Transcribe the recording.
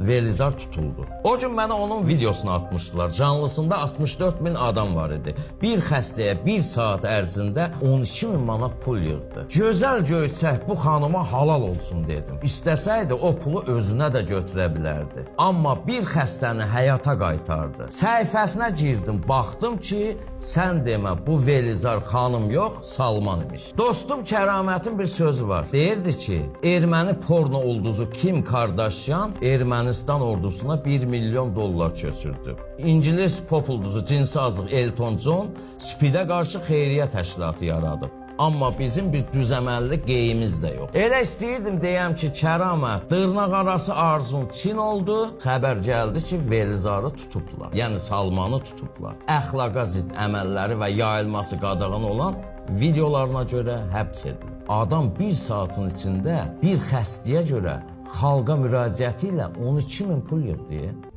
Velizar tutuldu. O gün mənə onun videosunu atmışdılar. Canlısında 64 min adam var idi. Bir xəstəyə bir saat ərzində 12 min manat pul yığdı. Gözəl Göyçək bu xanıma halal olsun dedim. İstəsəydi o pulu özünə də götürə bilərdi. Amma bir xəstəni həyata qaytardı. Səhifəsinə girdim, baxdım ki, sən demə bu Velizar xanım yox, Salman imiş. Dostum Kəramətin bir sözü var. Deyirdi ki, erməni porno ulduzu Kim Kardashian Ermənistan ordusuna 1 milyon dollar köçürdü. İngilis pop ulduzu cinsi azlıq Elton John SPID-ə qarşı xeyriyyə təşkilatı yaradıb. Amma bizim bir düzəməlli qeyimiz də yox. Elə istəyirdim deyəm ki, kəramət, dırnaq arası arzun Çin oldu. Xəbər gəldi ki, Velizarı tutublar. Yəni Salmanı tutublar. Əxlaqa zidd əməlləri və yayılması qadağan olan videolarına görə həbs edilib. Adam bir saatın içində bir xəstəyə görə xalqa müraciəti ilə 12 min pul yığdı.